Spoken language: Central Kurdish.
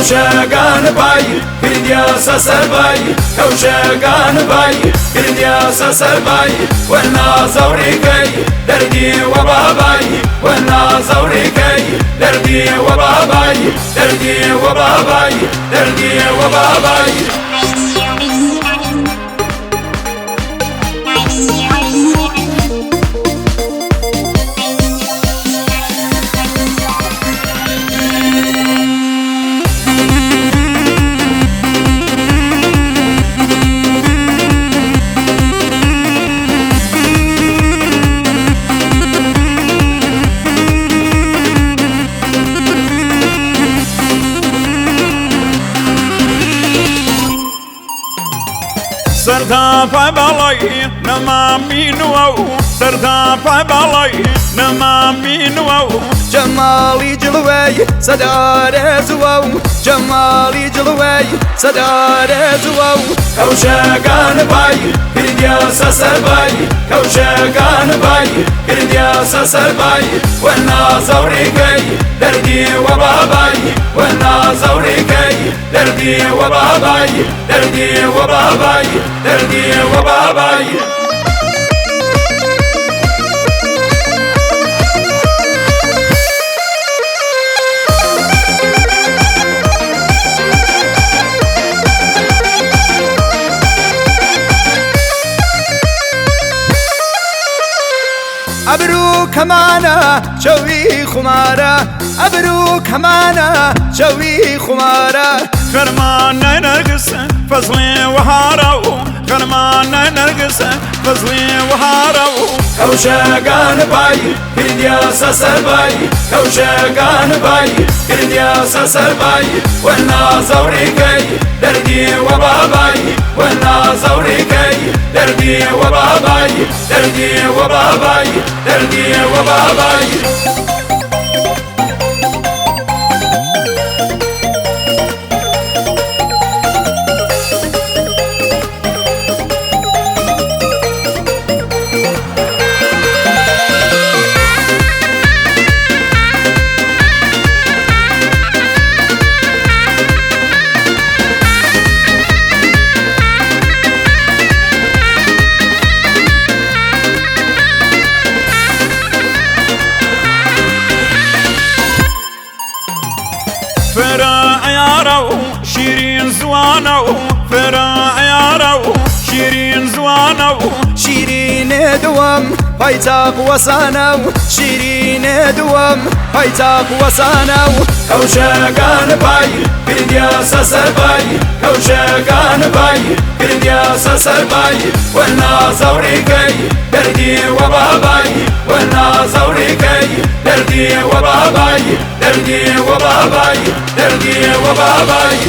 کەوشەکان پای کردیاسە سەربای، کەوشەکان پای کردیاسە سەربای، وەنازەوڕیکەی دەردی وەبابای، وەنازەوڕیکەی دەردی وەبابای، دەردی وەبابای، دەردی وەبابای. سەرتا پای باڵای نەمامینوە و سەرتا پای باڵای نەمامینوە و جەماڵی جڵوەی سەدارێزوە و جەماڵی جڵوەی سەدارێزوە و کەوشەکان پای کردیاسە سەربای، کەوشەکان پای کردیاسە سەربای، وەنازەوڕیکەی دەردی وەبابای، وەنازەوڕیکەی دەردی وەبابای، دەردی وەبابای، دەردی وەبابای. ئەبروو کەمانە چەوی خومارە، ئەبروو کەمانە چەوی خومارە، خەرمانە نەرگس فەزڵێ وەهارە و خەرمانە نەرگس فەزڵێ وەهارە و کەوشەکان پای کردیاسە سەربای، کەوشەکان پای کردیاسە سەربای، وەنازەوڕیکەی دەردی وەبابای، وەنازەوڕیکەی دەردی وەبابای، دەردی وەبابای، دەردی وەبابای. فرە عیارە و شیرین زوانە و فرە عیارە و شیرین زوانە و شیرینێ دووەم پایتاق وەسانە و شیرینێ دووەم پایتاق وەسانە و کەوشەکان پای کردیاسە سەربای، کەوشەکان پای کردیاسە سەربای، وەنازەوڕیکەی دەردی وەبابای، وەنازەوڕیکەی دەردی وەبابای، دەردی وەبابای، دەردی وەبابای.